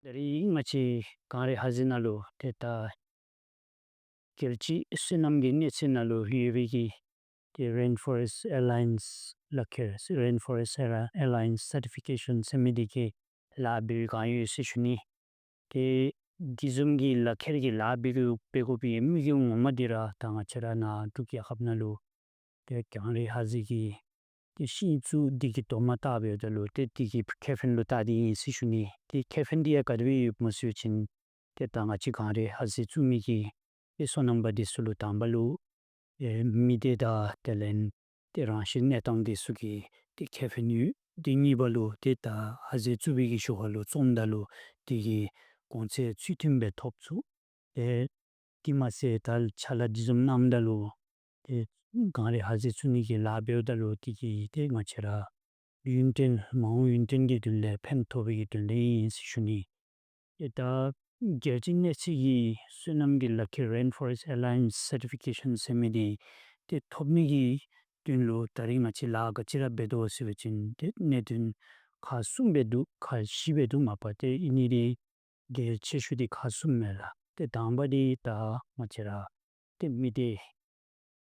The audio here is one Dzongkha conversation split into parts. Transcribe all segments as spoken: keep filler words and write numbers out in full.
ད་རིས་ང་བཅས་གངས་རི་ཧ་ཟེལ་ནང་ལུ་ཏེ་ད་རྒྱལ་སྤྱི་སོ་ནམ་གྱི་གནས་ཚད་ནང་ལུ་ཡོད་པའི་གི་ཏེ་Rainforest Alliance ལག་ཁྱེར་Rainforest Alliance Certification ཟེར་མི་འདི་གི་ལཱ་འབད་བའི་བསྒང་ཡོད་ཟེར་ཞུ་ནི། ཏེ་འདི་བཟུམ་གྱི་ལག་ཁྱེར་གྱི་ལཱ་འབད་དགོ་འབད་དགོ་པའི་དམིགས་ཡུལ་ངོ་མ་འདི་ར་ད་ང་བཅས་ར་ནཱ་འབྲུག་རྒྱལ་ཁབ་ནང་ལུ་ཏེ་གངས་རི་ཧ་ཟེལ་གྱི་ཏེ་ཤིང་བཙུགས་འདི་གི་དོ་མ་བཏགས་འབདཝ་ད་ལུ་ཏེ་འདི་གི་ཁེ་ཕན་ལུ་བལྟ་སྟེ་ཨིན་ཟེར་ཞུ་ནི། ཏེ་ཁེ་ཕན་འདི་ཡང་ག་དེ་སྦེ་ཡོདཔ་སྨོ་ཟེར་བ་ཅིན་ཏེ་ད་ང་བཅས་གངས་རི་ཧ་ཟེལ་བཙུགས་མི་གི་ཏེ་སོ་ནམ་པ་འདི་ཚུ་ལུ་དང་པ་ལུ་ཨེ་མི་སྡེ་དང་དེ་ལས་ཏེ་རང་བཞིན་གནས་སྟངས་འདི་ཚུ་གི་ཏེ་ཁེ་ཕན་ཡོད། ཏེ་གཉིས་པ་ལུ་ཏེ་ད་ཧ་ཟེལ་བཙུགས་པའི་གི་ཞོར་ཁ་ལུ་བཙོངམ་ད་ལུ་འདི་གི་གོང་ཚད་ཚུལ་མཐུན་སྦེ་ཐོབ་ཚུགས། ཏེ་དེ་མ་ཚད་ད་ཕྱག་ལཱ་འདི་བཟུམ་གནངམ་ད་ལུ་ཏེ་གངས་རི་ཧ་ཟེལ་བཙུགས་ནི་གི་ལཱ་འབདཝ་ད་ལུ་འདི་གིས་ཏེ་ང་བཅས་ར་ཡུན་བརྟན་མ་འོངས་ཡུན་བརྟན་གྱི་དོན་ལས་ཕན་ཐོགས་པའི་གི་དོན་ལས་ཨིན་ཟེར་ཞུ་ནི། ཏེ་ད་རྒྱལ་སྤྱི་གནས་ཚད་ཀྱི་སོ་ནམ་གྱི་ལག་ཁྱེར་Rainforest Alliance Certification ཟེར་མི་འདི་ཏེ་ཐོབ་ནི་གི་དོན་ལུ་ད་རིས་ང་བཅས་ལཱ་ག་ཅི་ར་འབད་དོ་ཟེར་བ་ཅིན་ཏེ་གནད་དོན་ཁག་གསུམ་སྦེ་འདུག། ཁག་བཞི་སྦེ་འདུག་མ་པ། ཏེ་ཨིན་ནི་འདི་གལ་ཆེ་ཤོས་འདི་ཁག་གསུམ་མས་ལགས། ཏེ་དང་པ་འདི་ད་ང་བཅས་ར་ཏེ་མི་སྡེ་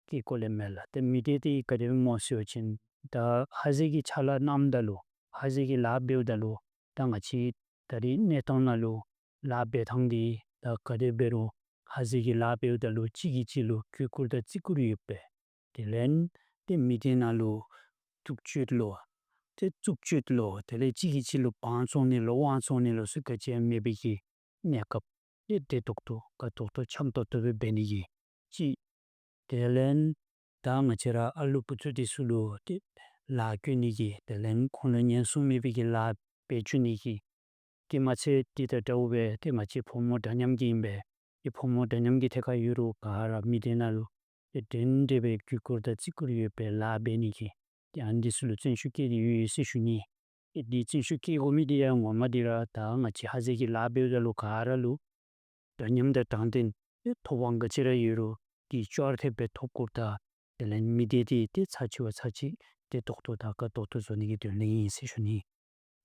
གི་སྐོར་ལས་མས་ལགས། ཏེ་མི་སྡེ་འདི་ག་དེ་སྦེ་སྨོ་ཟེར་བ་ཅིན་ད་ཧ་ཟེལ་གྱི་ཕྱག་ལཱ་གནངམ་ད་ལུ་ཧ་ཟེལ་གྱི་ལཱ་འབདཝ་ད་ལུ་ད་ང་བཅས་ད་རིས་གནས་སྟངས་ནང་ལུ་ལཱ་འབད་ཐངས་འདི་ད་ག་དེ་འབད་རུང་ཧ་ཟེལ་གྱི་ལཱ་འབདཝ་ད་ལུ་གཅིག་གིས་གཅིག་ལུ་གུས་བཀུར་དང་བརྩི་བཀུར་ཡོད་པའི་དེ་ལས་ཏེ་མི་སྡེ་ནང་ལུ་ཐུག་སྤྱོད་ལོ་ཏེ་རྩུབ་སྤྱོད་ལོ་དེ་ལས་གཅིག་གིས་གཅིག་ལུ་བང་བཙོང་ནི་ལོ་དབང་བཙོང་ནི་ལོ་ཟེར་ག་ཅི་ཡང་མེད་པའི་གི་གནས་སྐབས་ཏེ་བདེ་ཏོག་ཏོ་དགའ་ཏོག་ཏོ་འཆམ་ཏོག་ཏོ་སྦེ་འབད་ནི་གི་གཅིག། དེ་ལས་ད་ང་བཅས་ར་ཨ་ལུ་བུ་ཚུ་འདི་ཚུ་ལུ་ཏེ་ལཱ་བཀོལ་ནི་གི་དེ་ལས་ཁོང་ལུ་ཉེན་སྲུང་མེད་པའི་གི་ལཱ་འབད་བཅུག་ནི་གི། དེ་མ་ཚད་འདི་དང་འདྲཝ་སྦེ་ཏེ་ང་བཅས་ཕོ་མོ་འདྲ་མཉམ་གྱི་ཨིན་པས། ཏེ་ཕོ་མོ་འདྲ་མཉམ་གྱི་ཐད་ཁར་ཡོད་རུང་ག་ར་མི་སྡེ་ནང་ལུ་ཏེ་འདྲན་འདྲ་སྦེ་གུས་བཀུར་དང་བརྩི་བཀུར་ཡོད་པའི་ལཱ་འབད་ནི་གི་ཏེ་ཨ་འདི་ཚུ་ལུ་བརྩོན་ཤུགས་བསྐྱེད་དེ་ཡོད་ཡོད་ཟེར་ཞུ་ནི། ཏེ་འདི་བརྩོན་ཤུགས་བསྐྱེད་དགོ་མི་འདི་ཡང་ངོ་མ་འདི་ར་ད་ང་བཅས་ཧ་ཟེལ་གྱི་ལཱ་འབདཝ་ད་ལུ་ག་ར་ལུ་འདྲ་མཉམ་དང་དྲང་བདེན་ཏེ་ཐོབ་དབང་ག་ཅི་ར་ཡོད་རུང་འདི་ཅོག་ར་འཐདཔ་སྦེ་ཐོབ་དགོཔ་དང་དེ་ལས་མི་སྡེ་འདི་ཏེ་ཚར་གཅིག་བ་ཚར་གཅིག་བདེ་ཏོག་ཏོ་དང་དགའ་ཏོག་ཏོ་བཟོ་ནི་གི་དོན་ལས་ཨིན་ཟེར་ཞུ་ནི།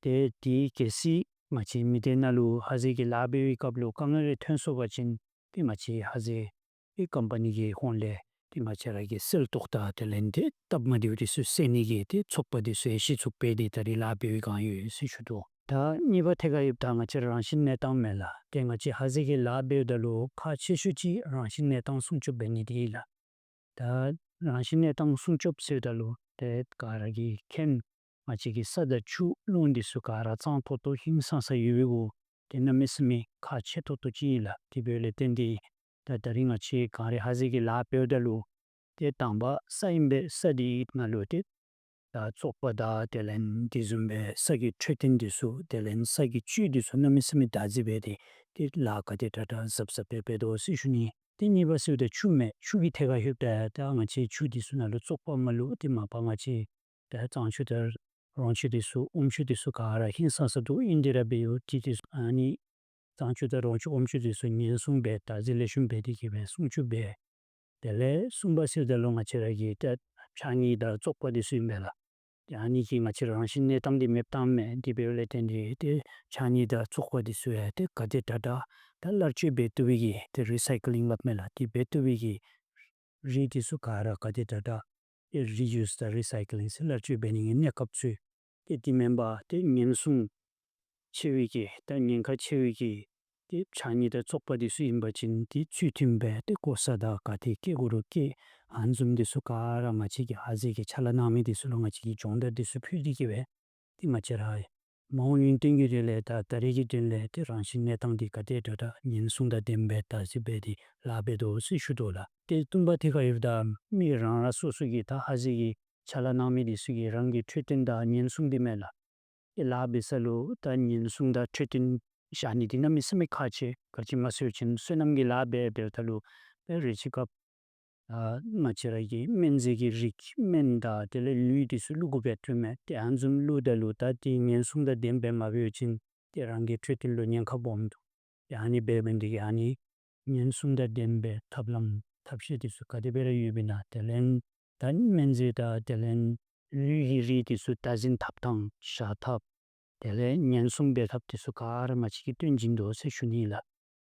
ཏེ་འདི་གལ་སྲིད་ང་བཅས་མི་སྡེ་ནང་ལུ་ཧ་ཟེལ་གྱི་ལཱ་འབད་བའི་སྐབས་ལུ་དཀའ་ངལ་རེ་ཐོན་སོང་པ་ཅིན་ཏེ་ང་བཅས་ཧ་ཟེལ་གྱི་ཀམ་པ་ནི་གི་ཧོངས་ལས་ཏེ་ང་བཅས་ར་གི་སེལ་ཏོག་དང་དེ་ལས་ཏེ་སྟབས་མ་བདེཝ་འདི་ཚུ་སེལ་ནི་གི་ཏེ་ཚོགས་པ་འདི་ཚུ་ཡང་གཞི་བཙུགས་འབད་དེ་ད་རིས་ལཱ་འབད་བའི་བསྒང་ཡོད་ཟེར་ཞུ་དོ། ད་གཉིས་པ་ཐད་ཁར་ཡོདཔ་ད་ང་བཅས་རང་བཞིན་གནས་སྟངས་མས་ལགས། ཏེ་ང་བཅས་ཧ་ཟེལ་གྱི་ལཱ་འབདཝ་ད་ལུ་ཁག་ཆེ་ཤོས་ཅིག་རང་བཞིན་གནས་སྟངས་སྲུང་སྐྱོབ་འབད་ནི་འདི་ལགས། ད་རང་བཞིན་གནས་སྟངས་སྲུང་སྐྱོབ་ཟེརཝ་ད་ལུ་ཏེ་ག་ར་གིས་མཁྱེན། ང་བཅས་ཀྱི་ས་དང་ཆུ་རླུང་འདི་ཚུ་ག་ར་གཙང་ཏོག་ཏོ་ཧིང་སངས་ས་ཡོད་པའི་གུ་ཏེ་གནམ་མེད་ས་མེད་ཁག་ཆེ་ཏོག་ཏོ་ཅིག་ཨིན་ལགས། དེ་འབདཝ་ལས་བརྟེན་ཏེ་ད་ད་རིས་ང་བཅས་གངས་རི་ཧ་ཟེལ་གྱི་ལཱ་འབདཝ་ད་ལུ་ཏེ་དང་པ་ས་ཨིན་པས། ས་འདི་ནང་ལུ་ཏེ་ད་བཙོག་པ་དང་དེ་ལས་དེ་བཟུམ་སྦེ་ས་གི་འཕྲོད་བསྟེན་འདི་ཚུ་དེ་ལས་ས་གི་བཅུད་འདི་ཚུ་གནམ་མེད་ས་མེད་བདག་འཛིན་འབད་དེ་ཏེ་ལཱ་ག་དེ་དྲག་དྲག་གཟབ་གཟབ་སྦེ་འབད་དོ་ཟེར་ཞུ་ནི། ཏེ་གཉིས་པ་ཟེརཝ་ད་ཆུ་མས། ཆུ་གི་ཐད་ཁར་ལྷོདཔ་ད་ད་ང་བཅས་ཆུ་འདི་ཚུ་ནང་ལུ་བཙོག་པ་མ་བླུགས། ཏེ་མ་པ་ང་བཅས་ད་གཙང་ཆུ་དང་རོང་ཆུ་འདི་ཚུ་ཨོམ་ཆུ་འདི་ཚུ་ག་ར་ཧིང་སངས་ས་འདུག། ཨིན་དེ་ར་འབད་ཡོད། ཏེ་འདི་ཚུ་ཨ་ནི་གཙང་ཆུ་དང་རོང་ཆུ་ཨོམ་ཆུ་འདི་ཚུ་ཉེན་སྲུང་འབད་བདག་འཛིན་ལེགས་ཤོམ་འབད་དེ་གིས་སྦེ་སྲུང་སྐྱོབ་འབད། དེ་ལས་གསུམ་པ་ཟེརཝ་ད་ལུ་ང་བཅས་ར་གི་ད་ཕྱགས་སྙིགས་དང་བཙོག་པ་འདི་ཚུ་ཨིན་པས་ལགས། ཏེ་ཨ་ནི་གིས་ང་བཅས་རང་བཞིན་གནས་སྟངས་འདི་མེདཔ་བཏངམ་མས། དེ་འབདཝ་ལས་བརྟེན་ཏེ་ཏེ་ཕྱགས་སྙིགས་དང་བཙོག་པ་འདི་ཚུ་ཡང་ཏེ་ག་དེ་དྲག་དྲག་ད་གླར་སྤྱོད་འབད་བཏུབ་པའི་གི་ཏེ་རི་སའི་ཀ་ལིང་སླབ་མས་ལགས། དེ་འབད་བཏུབ་པའི་གི་རིགས་འདི་ཚུ་ག་ར་ག་དེ་དྲག་དྲག་ཏེ་རི་ཡུ་སི་དང་རི་སའི་ཀ་ལིང་ཟེར་གླར་སྤྱོད་འབད་ནི་གི་གནས་སྐབས་ཚུ་ཏེ་དེ་མེན་པར་ཏེ་ཉེན་སྲུང་ཆེ་བའི་གི་ད་ཉེན་ཁ་ཆེ་བའི་གི་ཏེ་ཕྱགས་སྙིགས་དང་བཙོག་པ་འདི་ཚུ་ཨིན་པ་ཅིན་ཏེ་ཚུལ་མཐུན་སྦེ་ཏེ་བཀོ་ས་དང་ག་ཏེ་བསྐྱལ་དགོ་རུང་བསྐྱལ། ཨ་ནི་བཟུམ་འདི་ཚུ་ག་ར་ང་བཅས་ཀྱི་ཧ་ཟེལ་གྱི་ཕྱག་ལཱ་གནང་མི་འདི་ཚུ་ལུ་ང་བཅས་ཀྱིས་སྦྱོང་བརྡར་འདི་ཚུ་ཕུལ་ཏེ་གིས་སྦེ་ཏེ་ང་བཅས་ར་མ་འོངས་ཡུན་བརྟན་གྱི་དོན་ལས་དང་ད་རེས་ཀྱི་དོན་ལས་ཏེ་རང་བཞིན་གནས་སྟངས་འདི་ག་དེ་དྲག་དྲག་ཉེན་སྲུང་དང་ལྡནམ་སྦེ་བདག་འཛིན་འབད་དེ་ལཱ་འབད་དོ་ཟེར་ཞུ་དོ་ལགས། ཏེ་བདུན་པ་ཐད་ཁར་ཡོདཔ་ད་མི་རང་རང་སོ་སོ་གི་ད་ཧ་ཟེལ་གྱི་ཕྱག་ལཱ་གནང་མི་འདི་ཚུ་གི་རང་གི་འཕྲོད་བསྟེན་དང་ཉེན་སྲུང་འདི་མས་ལགས། ཏེ་ལཱ་འབད་ས་ལུ་ད་ཉེན་སྲུང་དང་འཕྲོད་བསྟེན་བཞག་ནི་འདི་གནམ་མེད་ས་མེད་ཁག་ཆེ། ག་ཅི་སྨོ་ཟེར་བ་ཅིན་སོ་ནམ་གྱི་ལཱ་འབད་འབདཝ་ད་ལུ་ཏེ་རེ་ཅིག་སྐབས་ཨ་ང་བཅས་ར་གི་སྨན་རྫས་ཀྱི་རིགས་སྨན་དང་དེ་ལས་ལུད་འདི་ཚུ་བླུག་དགོཔ་ཐོན་མས། ཏེ་ཨ་ནི་བཟུམ་བླུགཔ་ད་ལུ་ད་ཏེ་ཉེན་སྲུང་དང་ལྡནམ་སྦེ་མ་འབད་བ་ཅིན་ཏེ་རང་གི་འཕྲོད་བསྟེན་ལུ་ཉེན་ཁ་སྦོམ་འདུག། ཏེ་ཨ་ནི་འབད་འབད་ནི་འདི་གིས་ཨ་ནི་ཉེན་སྲུང་དང་ལྡནམ་སྦེ་ཐབས་ལམ་ཐབས་ཤེས་འདི་ཚུ་ག་དེ་སྦེ་ར་ཡོདཔ་ཨིན་ན། དེ་ལས་ད་སྨན་རྫས་དང་དེ་ལས་ལུད་ཀྱི་རིགས་འདི་ཚུ་བདག་འཛིན་འཐབ་ཐངས་བཞག་ཐབས། དེ་ལས་ཉེན་སྲུང་འབད་ཐབས་དེ་ཚུ་ག་ར་ང་བཅས་ཀྱིས་སྟོན་བྱིན་དོ་ཟེར་ཞུ་ནི་ལགས།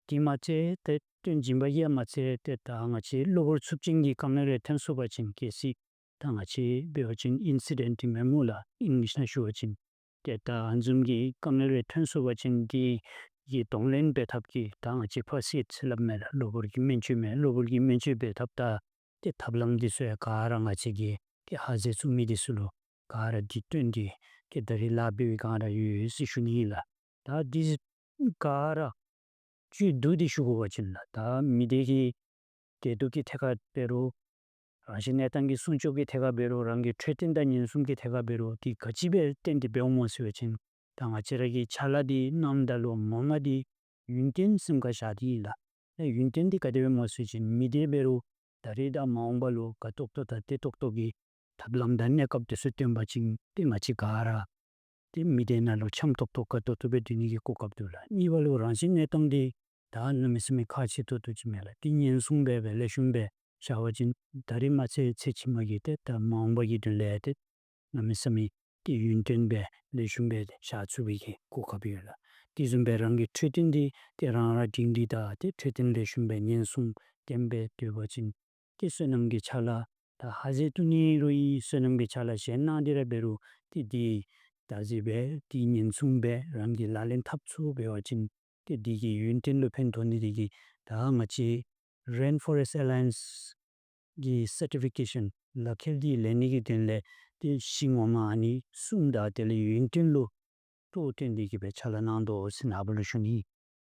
དེ་མ་ཚད་ཏེ་སྟོན་བྱིན་པ་གིས་མ་ཚད་ཏེ་ད་ང་བཅས་གློ་བུར་འཚུབ་ཅན་གྱི་དཀའ་ངལ་རེ་ཐོན་སོང་པ་ཅིན་གལ་སྲིད་ད་ང་བཅས་འབད་བ་ཅིན་ཨིན་སི་ཌེནཊ་འདི་མེན་སྨོ་ལགས། ཨིང་ལིཤ་ནང་ཞུ་བ་ཅིན། ཏེ་ད་ཨ་ནི་བཟུམ་གྱི་དཀའ་ངལ་རེ་ཐོན་སོང་པ་ཅིན་དེ་གི་གདོང་ལེན་འབད་ཐབས་ཀྱི་ད་ང་བཅས་ཕརསཊ་ཨེཌ་སླབ་མས་ལགས། གློ་བུར་གྱི་སྨན་བཅོས་མས། གློ་བུར་གྱི་སྨན་བཅོས་འབད་ཐབས་ད་ཏེ་ཐབས་ལམ་འདི་ཚུ་ཡང་ག་ར་ང་བཅས་ཀྱིས་ཏེ་ཧ་ཟེ་བཙུགས་མི་འདི་ཚུ་ལུ་ག་ར་འདི་སྟོན་ཏེ་ཏེ་ད་རིས་ལཱ་འབད་བའི་སྒང་ར་ཡོད་ཟེར་ཞུ་ནི་ཨིན་ལགས། ད་འདི་ག་ར་བཅུད་བསྡུ་སྟེ་ཞུ་དགོ་པ་ཅིན་ལགས། ད་མི་སྡེ་གི་བདེ་སྡུག་གི་ཐད་ཁར་འབད་རུང་རང་བཞིན་གནས་སྟངས་ཀྱི་སྲུང་སྐྱོབ་ཀྱི་ཐད་ཁར་འབད་རུང་རང་གི་འཕྲོད་བསྟེན་དང་ཉེན་སྲུང་གི་ཐད་ཁར་འབད་རུང་དེ་ག་ཅི་སྦེ་བརྟེན་ཏེ་འབདཝ་སྨོ་ཟེར་བ་ཅིན་ད་ང་བཅས་ར་གི་ཕྱག་ལཱ་འདི་གནངམ་ད་ལུ་མ་འོངས་པ་འདི་ཡུན་བརྟན་སེམས་ཁར་བཞག་སྟེ་ཨིན་ལགས། ད་ཡུན་བརྟན་འདི་ག་དེ་སྦེ་སྨོ་ཟེར་བ་ཅིན་མི་སྡེ་འབད་རུང་ད་རིས་དང་མ་འོངས་པ་ལུ་དགའ་ཏོག་ཏོ་དང་བདེ་ཏོག་ཏོ་གི་ཐབས་ལམ་དང་གནས་སྐབས་དེ་ཚུ་སྟོན་པ་ཅིན་ཏེ་ང་བཅས་ག་ར་ཏེ་མི་སྡེ་ནང་ལུ་འཆམ་ཏོག་ཏོ་དགའ་ཏོག་ཏོ་སྦེ་སྡོད་ནི་གི་གོ་སྐབས་འདུག་ལགས། གཉིས་པ་ལུ་རང་བཞིན་གནས་སྟངས་འདི་ད་གནམ་མེད་ས་མེད་ཁག་ཆེ་ཏོག་ཏོ་ཅིག་མས་ལགས། ཏེ་ཉེན་སྲུང་འབད་སྦེ་ལེགས་ཤོམ་སྦེ་བཞག་པ་ཅིན་ད་རིས་མ་ཚད་ཚེ་ཕྱི་མ་གི་ཏེ་ད་མ་འོངས་པ་གི་དོན་ལས་ཏེ་གནམ་མེད་ས་མེད་ཏེ་ཡུན་བརྟན་སྦེ་ལེགས་ཤོམ་སྦེ་བཞག་ཚུགས་པའི་གི་གོ་སྐབས་ཡོད་ལགས། དེ་བཟུམ་སྦེ་རང་གི་འཕྲོད་བསྟེན་འདི་ཏེ་རང་ར་སྒྲིང་སྒྲི་དང་ཏེ་འཕྲོད་བསྟེན་ལེགས་ཤོམ་སྦེ་ཉེན་སྲུང་ལྡན་སྦེ་སྡོད་པ་ཅིན་ཏེ་བསོད་ནམས་ཀྱི་ཕྱག་ལཱ་ད་ཧ་ཟེ་བཏུབ་ནི་རུང་ཨིན། བསོད་ནམས་ཀྱི་ཕྱག་ལཱ་གཞན་གནང་སྟེ་ར་འབད་རུང་ཏེ་འདི་ད་ཟེར་སྦེ་ཏེ་ཉེན་སྲུང་སྦེ་རང་གིས་ལག་ལེན་འཐབ་ཚུགས་འབད་བ་ཅིན་ཏེ་འདི་གིས་ཡུན་བརྟན་ལུ་ཕན་ཐོགས་ནི་དེ་གིས་ད་ང་བཅས་རེན་ཕོ་རེསཊ་ཨེ་ལའེནསི་གི་སར་ཊི་ཕི་ཀེ་ཤཱན་ལག་ཁྱེར་འདི་ལེན་ནི་གི་དོན་ལས་ཏེ་ཤིང་འོ་མ་ཨ་ནི་གསུམ་དང་དེ་ལས་ཡུན་བརྟན་ལུ་གཙོ་བོ་བཏོན་ཏེ་གིས་སྦེ་ཕྱག་ལཱ་གནང་དོ་ཟེར་ནཱ་བུ་ལུ་ཞུ་ནི།